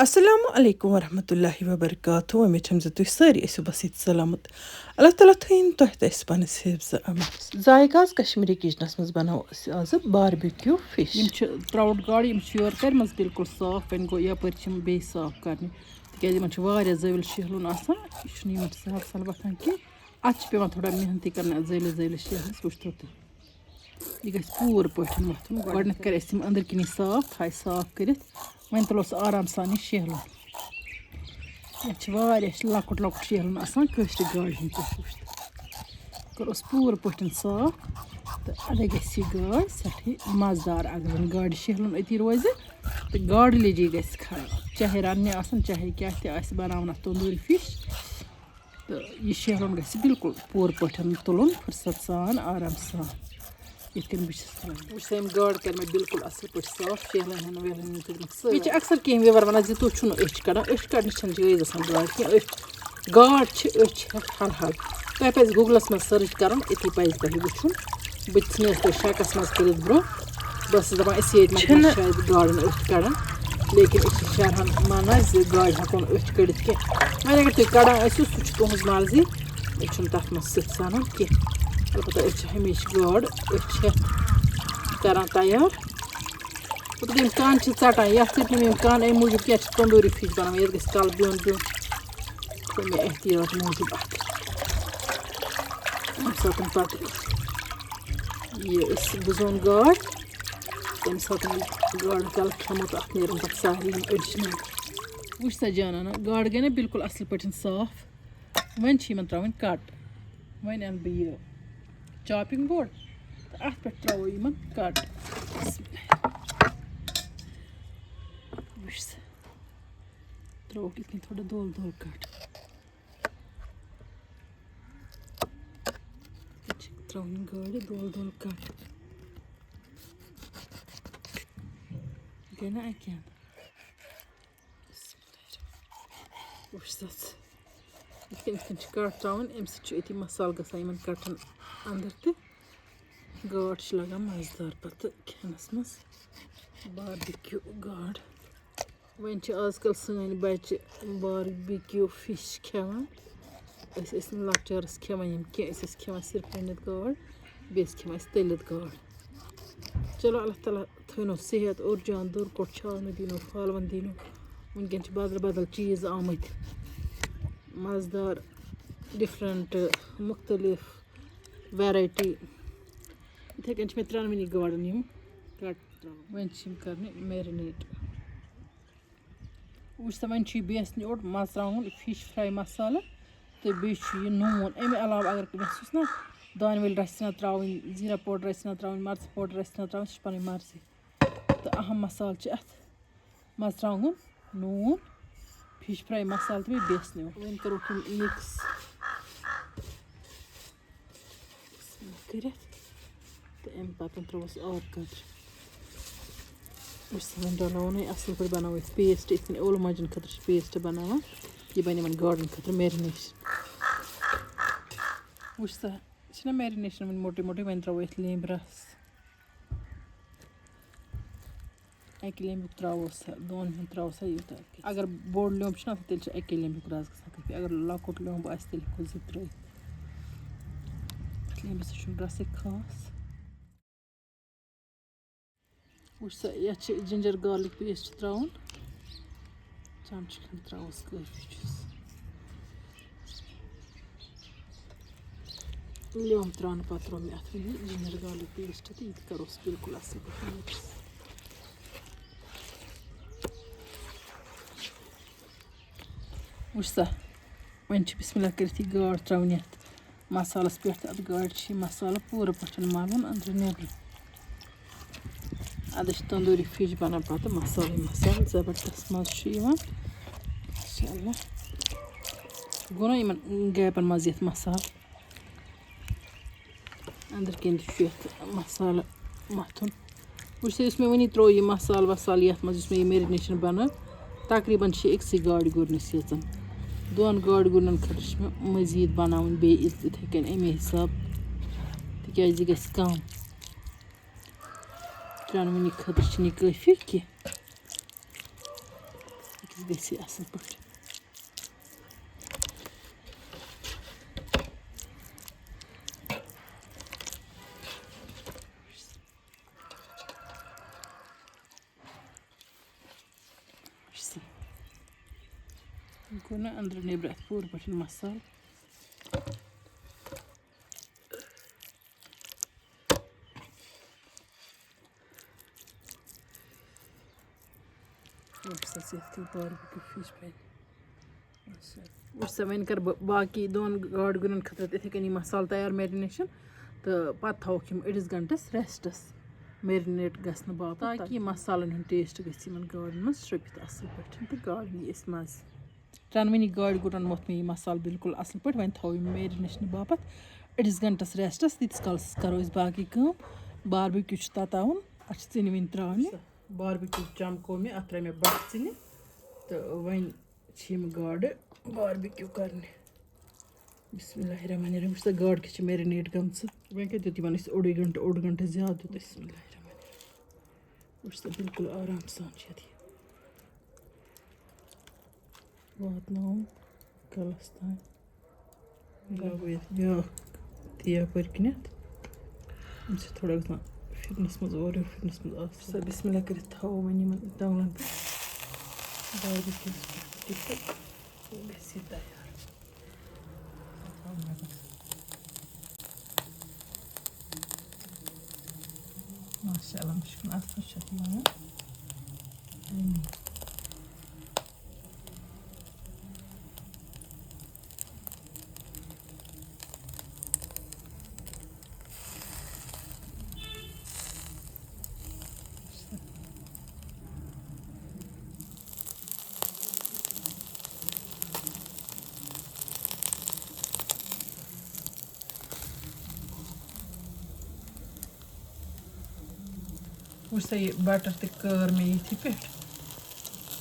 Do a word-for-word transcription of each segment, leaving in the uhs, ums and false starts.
السلام علیکم ورحمۃ اللہ وبرکاتہ۔ وۄمید چھم زِ تُہۍ سٲری ٲسِو بس ییٚتہِ سلامت۔ اللہ تعالیٰ تھٲیِن تۄہہِ تہٕ اَسہِ پننِس حفظ امان۔ ذائقہ آز کشمیٖری کچنس منٛز بناوو أسۍ آزٕ باربیکیو فش۔ یِم چھِ ٹراوُٹ گاڈٕ، یِم چھِ یورٕ کٔرمٕژ بالکل صاف۔ وۄنۍ گوٚو یپٲرۍ چھِ یِم بیٚیہِ صاف کرنہِ، تِکیازِ یِمن چھُ واریاہ زٲوِل شیہلُن آسان، یہِ چھُنہٕ یِمن سہل سہل وۄتھان کینٛہہ۔ اتھ چھِ پٮ۪وان تھوڑا محنتٕے کرٕنۍ، اتھ زٲلِس زٲلِس شیہلس۔ وٕچھتو تُہۍ، یہِ گژھِ پوٗرٕ پٲٹھۍ وۄتھُن۔ گۄڈٕنٮ۪تھ کَرِ اَسہِ یِم أنٛدٕرۍ کِنی صاف، تھایہِ صاف کٔرِتھ۔ وۄنۍ تُلو سُہ آرام سان یہِ شیہلُن۔ یَتھ چھِ واریاہ لۄکُٹ لۄکُٹ شیہلُن آسان کٲشرِ گاڈِ ہُنٛد پٲٹھۍ۔ وٕچھ تہٕ۔ کوٚرُس پوٗرٕ پٲٹھۍ صاف تہٕ اَدٕ گژھِ یہِ گاڈ سٮ۪ٹھٕے مَزٕدار۔ اگر وۄنۍ گاڈِ شیہلُن أتی روزِ تہٕ گاڈٕ لیٚجی گژھِ خراب۔ چاہے رَننہِ آسَن، چاہے کیٛاہ تہِ آسہِ بَناوُن اَتھ تندوٗری فِش، تہٕ یہِ شیہلُن گژھِ بالکل پوٗرٕ پٲٹھۍ تُلُن، فرصت سان، آرام سان، یِتھ کٔنۍ بہٕ چھَس تُلان۔ وٕچھ سا، یِم گاڈٕ کَرِ مےٚ بالکل اَصٕل پٲٹھۍ صاف، شیہلَن ہُنٛد ویہلَن ہُنٛد کٔرمَکھ سٲری۔ مےٚ چھِ اَکثر کینٛہہ viewer وَنان زِ تُہۍ چھُو نہٕ أچھ کَڑان، أچھ کَڑنَس چھَنہٕ جٲیِز آسان گاڈ کینٛہہ، أچھ، گاڈ چھِ، أچھ چھِ ہٮ۪تھ حل حل۔ تۄہہِ پَزِ Google-س منٛز search کَرُن، أتی پَزِ تۄہہِ وٕچھُن۔ بہٕ تہِ ژھٕنِس تۄہہِ شَکَس منٛز کٔرِتھ برٛونٛہہ۔ بہٕ ٲسٕس دَپان، أسۍ ییٚتہِ ما چھِ چھِنہٕ شاید گاڈَن أچھ کَڑان، لیکِن أسۍ چھِ شہرَن مَنان زِ گاڈِ ہٮ۪کو نہٕ أچھ کٔڑِتھ کینٛہہ۔ وۄنۍ اگر تُہۍ کَڑان ٲسِو، سُہ چھُ تُہٕنٛز مرضی، أسۍ چھِنہٕ تَتھ منٛز سٕژ سَنان کینٛہہ۔ البتہ أسۍ چھِ ہمیشہِ گاڈ أچھ ہٮ۪تھ کَران تیار۔ پَتہٕ یِم کَن چھِ ژَٹان، یَتھ ژٔٹۍ نہٕ مےٚ یِم کَن اَمہِ موٗجوٗب کینٛہہ، چھِ تندوٗری فِش بَناوان، یَتھ گژھِ کَلہٕ بیوٚن بیوٚن۔ تہٕ مےٚ احتیاط موٗجوٗب اَتھ۔ ییٚمہِ ساتہٕ پَتہٕ یہِ أسۍ بُزون گاڈ، تَمہِ ساتہٕ یہِ گاڈٕ کَلہٕ کھٮ۪مو تہٕ اَتھ نیرَن پَتہٕ سارے یِم أڈجہِ نیرَن۔ وٕچھ سا جانانا، گاڈٕ گٔے نہ بالکل اَصٕل پٲٹھۍ صاف۔ وۄنۍ چھِ یِمَن ترٛاوٕنۍ کَٹ۔ وۄنۍ اَنہٕ بہٕ یہِ chopping board تہٕ اَتھ پٮ۪ٹھ ترٛاوو یِمَن کَٹ۔ وٕچھ سا، ترٛووُکھ یِتھ کٔنۍ تھوڑا دول دول کَٹ۔ یہِ چھِ ترٛاوٕنۍ گاڈِ دول دول کَٹ۔ گٔے نہ اَکہِ اَندٕ؟ وٕچھ سا ژٕ، یِتھ کٔنۍ، یِتھ کٔنۍ چھِ کَٹ ترٛاوٕنۍ، اَمہِ سۭتۍ چھُ أتی مصالہٕ گژھان یِمَن کَٹَن اَندَر تہِ۔ گاڈ چھِ لَگان مَزٕدار پَتہٕ کھٮ۪نَس منٛز۔ باربیکیوٗ گاڈ۔ وۄنۍ چھِ آز کَل سٲنۍ بَچہِ باربیکیوٗ فِش کھٮ۪وان۔ أسۍ ٲسۍ نہٕ لۄکچارَس کھٮ۪وان یِم کینٛہہ، أسۍ ٲسۍ کھٮ۪وان صرف رٔنِتھ گاڈ، بیٚیہِ ٲسۍ کھٮ۪وان أسۍ تٔلِتھ گاڈ۔ چلو، اللہ تعالیٰ تھٲینو صحت اور جان، دوٚر کوٚٹ چھاونہٕ دیٖنو، پھالوَن دیٖنو۔ وٕنکٮ۪ن چھِ بدل بدل چیٖز آمٕتۍ، مَزٕدار، different، مُختٔلِف variety۔ یِتھَے کٔنۍ چھِ مےٚ ترٛٮ۪نوٕنی گاڈَن یِم کَٹ ترٛاوٕنۍ۔ وۄنۍ چھِ یِم کَرنہِ marinate۔ وٕچھ سا، وۄنۍ چھُ یہِ بیسنہِ اوٚٹ، مَرژٕوانٛگُن، فِش فرٛاے مصالہٕ تہٕ بیٚیہِ چھُ یہِ نوٗن۔ اَمہِ علاوٕ اگر یَژھُس نا دانہِ وَل رَژھِ نا ترٛاوٕنۍ، زیٖرہ powder رَژھِ نا ترٛاوٕنۍ، مَرژٕ powder رَژھِ نا ترٛاوٕنۍ، سُہ چھِ پَنٕنۍ مرضی۔ تہٕ اَہَم مصالہٕ چھِ اَتھ مَرژٕوانٛگُن، نوٗن، فِش فرٛاے مصالہٕ تہٕ بیٚیہِ بیسنہِ اوٚٹ۔ وۄنۍ کَرو یِم mix۔ کٔرِتھ تہٕ اَمہِ پَتہٕ ترٛووُس آب قطرٕ۔ أسۍ وۄنۍ رَلاوو نہٕ یہِ اَصٕل پٲٹھۍ، بَناوو أسۍ paste، یِتھ کٔنۍ ٲلوٕ مۄنجَن خٲطرٕ چھِ paste بَناوان، یہِ بَنہِ یِمَن گاڈَن خٲطرٕ marination۔ وٕچھ سا، یہِ چھِنہ marination وۄنۍ موٹُے موٹُے، وۄنۍ ترٛاوو أسۍ لیٚمبۍ رَس۔ اَکہِ لیٚمبیُک ترٛاوو سا، دۄن ہُنٛد ترٛاوو سا یوٗتاہ۔ اگر بوٚڑ لیوٚمب چھُنہ آسان، تیٚلہِ چھُ اَکے لیٚمبیُک رَس گژھان کٲفی۔ اگر لۄکُٹ لیوٚمب آسہِ، تیٚلہِ ہٮ۪کو زٕ ترٛٲوِتھ۔ اَتھ لیٚمبِس چھُنہٕ رَسٕے خاص۔ وٕچھ سا، یَتھ چھِ ginger garlic paste ترٛاوُن۔ چمچہٕ کھنٛڈ ترٛاووس، کٲفی چھُس۔ لیوٚمب ترٛاونہٕ پَتہٕ ترٛوو مےٚ اَتھ وۄنۍ یہِ ginger garlic paste تہٕ یہِ تہِ کَروس بالکل اَصٕل پٲٹھۍ mix۔ وٕچھ سا، وۄنۍ چھِ بسم اللہ کٔرِتھ یہِ گاڈ ترٛاوٕنۍ یَتھ مصالَس پٮ۪ٹھ تہٕ اَتھ گاڈِ چھِ یہِ مصالہٕ پوٗرٕ پٲٹھۍ مَلُن أنٛدرٕ نیٚبرٕ۔ اَدٕ چھِ تندوٗری فِش بَنان پَتہٕ مصالَے مصالہٕ، زبردست مَزٕ چھُ یِوان۔ ماشاء اللہ۔ گوٚو نہ یِمَن gap-ن منٛز یَتھ مصالہٕ؟ أنٛدرٕ کِنۍ تہِ چھُ یَتھ مصالہٕ مَتھُن۔ وٕچھ سا، یُس مےٚ وٕنی ترٛوو یہِ مصالہٕ وصالہٕ یَتھ منٛز، یُس مےٚ یہِ marination بَنٲو، تقریٖباً چھِ أکسٕے گاڈِ گُرنِس ییٖژَن۔ دۄن گاڈِ گُرنَن خٲطرٕ چھِ مےٚ مٔزیٖد بَناوٕنۍ بیٚیہِ یِتھ-، یِتھَے کٔنۍ اَمے حِساب، تِکیٛازِ یہِ گژھِ کَم۔ ترٛٮ۪نوٕنی خٲطرٕ چھِنہٕ یہِ کٲفی کینٛہہ۔ گژھِ یہِ اَصٕل پٲٹھۍ۔ گوٚو نہ أنٛدرٕ نیٚبرٕ اَتھ پوٗرٕ پٲٹھۍ مصالہٕ۔ وٕچھ سا، ژٕ یِتھ کٔنۍ barbecue fish پٮ۪ٹھ۔ اچھا۔ وٕچھ سا، وۄنۍ کَرٕ بہٕ باقٕے دۄن گاڈٕ گُرٮ۪ن خٲطرٕ تہِ یِتھَے کٔنی مصالہٕ تیار، marination، تہٕ پَتہٕ تھاووکھ یِم أڑِس گھنٹَس restَس، marinate گژھنہٕ باپَتھ، تاکہِ یہِ مصالَن ہُنٛد taste گژھِ یِمَن گاڈَن منٛز شرٛوٗپِتھ اَصٕل پٲٹھۍ تہٕ گاڈَن یی اَسہِ مَزٕ۔ ترٛٮ۪نوٕنی گاڈِ گُرٮ۪ن موٚتھ مےٚ یہِ مصالہٕ بالکل اَصٕل پٲٹھۍ۔ وۄنۍ تھاوو یِم marination باپَتھ أڑِس گھنٹَس restَس۔ تیٖتِس کالَس کَرو أسۍ باقٕے کٲم۔ Barbecue چھُ تَتاوُن، اَتھ چھِ ژِنہِ وِنہِ ترٛاونہِ۔ Barbecue چمکو مےٚ، اَتھ ترٛٲے مےٚ بَٹھ ژِنہِ تہٕ وۄنۍ چھِ یِم گاڈٕ barbecue کَرنہِ۔ بسم اللہ الرحمن الرحیم۔ وٕچھ سا، گاڈٕ کِتھ چھِ marinate گٔمژٕ۔ وۄنۍ کَتہِ دیُت یِمَن اَسہِ اوٚڑُے گھنٹہٕ، اوٚڑ گھنٹہٕ زیادٕ دیُت اَسہِ۔ بسم اللہ الرحمن الرحیم۔ وٕچھ سا، بالکل آرام سان چھِ اَتھ یہِ واتناوُن کَلَس تام۔ لاگو یَتھ بیٛاکھ تہِ یَپٲرۍ کِنٮ۪تھ۔ یِم چھِ تھوڑا گژھان پھِرنَس منٛز اورٕ یورٕ، پھِرنَس منٛز آسان۔ سا بسم اللہ کٔرِتھ تھاوو وۄنۍ یِمَن تَولَن پٮ۪ٹھ۔ Barbecue پٮ۪ٹھ تہِ تہٕ گژھِ یہِ تیار۔ ماشاء اللہ، مُشکِل اَتھَس چھِ اَتھ یِوان۔ وٕچھ سا، یہِ butter تہِ کٲر مےٚ ییٚتھی پٮ۪ٹھ،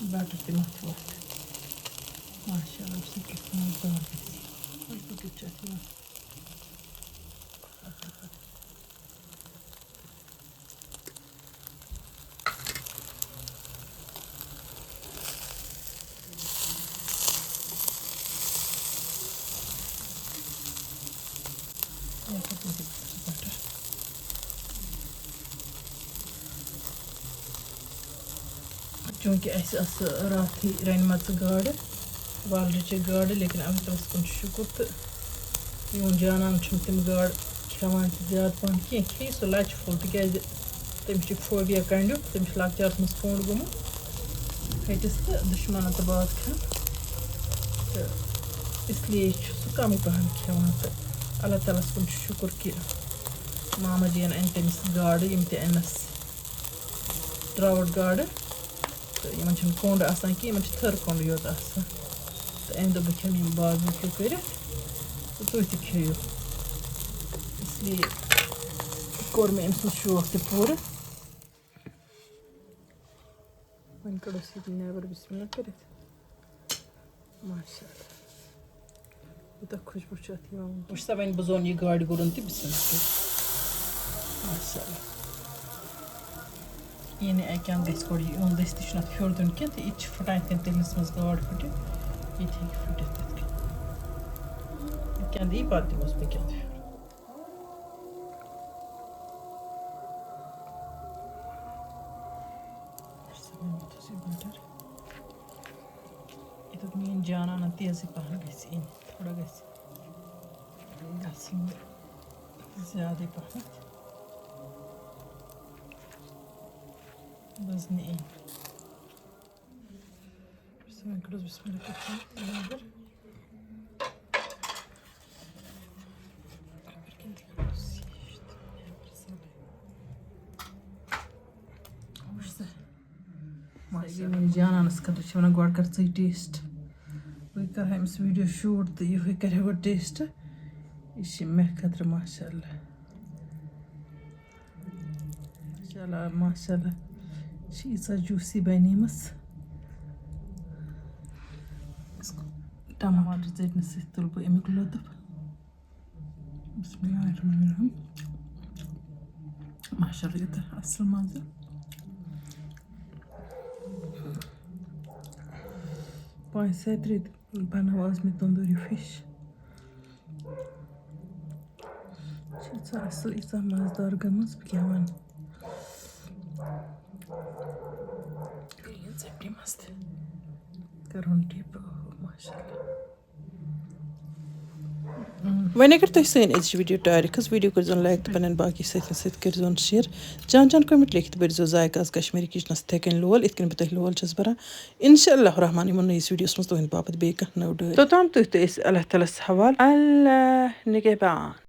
butter تہِ مَتھِ وَتھ۔ ماشاء اللہ، وٕچھ سا کیُتھ مَزٕدار گژھِ۔ وٕچھ سا کیُتھ چھُ اَتھ یِوان۔ چوٗنٛکہِ اَسہِ ٲس راتھٕے رَنِمَژٕ گاڈٕ، وۄلرٕچہِ گاڈٕ، لیکن اللہ تعالیٰ ہَس کُن چھُ شُکُر تہٕ میون جانان چھُنہٕ تِم گاڈٕ کھٮ۪وان تہِ زیادٕ پَہَن کینٛہہ، کھیٚیہِ سُہ لَچہِ پھوٚل، تِکیٛازِ تٔمِس چھُ phobia کَنڈیُک، تٔمِس چھُ لۄکچارَس منٛز کوٚنٛڈ گوٚمُت پھٔٹِس تہٕ دُشمَنَن تہٕ باقٕے۔ تہٕ اس لیے چھُ سُہ کَمٕے پَہَن کھٮ۪وان۔ تہٕ اللہ تعالیٰ ہَس کُن چھُ شُکُر کہِ ماما جِیَن اَنہِ تٔمِس گاڈٕ، یِم تہِ اَنَس trout گاڈٕ۔ تہٕ یِمَن چھَنہٕ کوٚنٛڈ آسان کینٛہہ، یِمَن چھِ تھٔر کوٚنٛڈٕے یوت آسان۔ تہٕ أمۍ دوٚپ، بہٕ کھٮ۪مہٕ یِم barbecue کٔرِتھ تہٕ تُہۍ تہِ کھیٚیِو۔ اس لیے کوٚر مےٚ أمۍ سُنٛد شوق تہِ پوٗرٕ۔ وۄنۍ کَڑو أسۍ ییٚتہِ نٮ۪بر بسم اللہ کٔرِتھ۔ ماشاء اللہ، یوٗتاہ خوشبوٗ چھُ اَتھ یِوان وٕنکیٚن۔ وٕچھ سا، وۄنۍ بہٕ زون یہِ گاڈِ گُرُن تہِ بسم اللہ کٔرِتھ۔ ماشاء اللہ۔ یہِ نہٕ اَکہِ اَندٕ گژھِ گۄڈٕ یہِ اوٚنٛد، أسۍ تہِ چھُنہٕ اَتھ پھیُر دیُن کینٛہہ، تہٕ یہِ تہِ چھِ پھٕٹان یِتھ کٔنۍ تِلِس منٛز گاڈ پھٕٹہِ، یہِ تہِ ہیٚکہِ پھٕٹِتھ تِتھ کٔنۍ۔ یہِ کیٛاہ دی، پَتہٕ دِموس بیٚکہِ اَندٕ پھیُر۔ سا وۄنۍ مَتھوس یہِ butter۔ یہِ دوٚپ میٛٲنۍ جانانَن تیزٕے پَہَن گژھِ یِنۍ، تھوڑا گژھِ گژھٕنۍ زیادَے پَہَن وٕزنہِ یِنۍ۔ بسم اللہ کٔرِتھ، بسم اللہ کٔرِتھ، نٮ۪بر۔ وٕچھ سا۔ ماشاء اللہ، میٛٲنِس جانانَس خٲطرٕ چھِ وَنان، گۄڈٕ کَر ژٕے taste۔ بہٕ کَرٕ ہا أمِس video shoot تہٕ یِہوٚے کَرِ ہا گۄڈٕ taste۔ یہِ چھِ مےٚ خٲطرٕ، ماشاء اللہ۔ ماشاء اللہ، ماشاء اللہ، چھِ ییٖژاہ juicy بَنیمٕژ۔ ٹماٹر ژٔٹنہٕ سۭتۍ تُل بہٕ اَمیُک لطف۔ بسم اللہ الرحمن الرحیم۔ ماشاء اللہ، یوٗتاہ اَصٕل مَزٕ۔ پانٛژِ سَتہِ رٮ۪تۍ بَنٲو آز مےٚ تندوٗری فِش۔ چھِ ییٖژاہ اَصٕل، ییٖژاہ مَزٕدار گٔمٕژ، بہٕ کیٛاہ وَنہٕ۔ یہِ ژٔٹنہِ مَستہٕ۔ کَرُن ڈِپ، اوہ، ماشاء اللہ۔ وۄنۍ اگر تۄہہِ سٲنۍ أزِچ ویٖڈیو ٹارِ کھٔژ، ویٖڈیو کٔرۍزیون لایک تہٕ پنٛنٮ۪ن باقی سٲتھٮ۪ن سۭتۍ کٔرۍزیون شیئر۔ جان جان کمنٹ لیکھِتھ بٔرۍزیو ذایقہ آز کشمیٖری کچنس تِتھَے کٔنۍ لول، یِتھ کٔنۍ بہٕ تۄہہِ لول چھَس بَران۔ انشاء اللہ الرحمن یِمو نٔیِس ویٖڈیوَس منٛز تُہٕنٛدِ باپتھ بیٚیہِ کانٛہہ نٔو ڈٲلۍ۔ توٚتام تُہۍ تہٕ أسۍ اللہ تعالیٰ ہَس حوال۔ اللہ نگہبان۔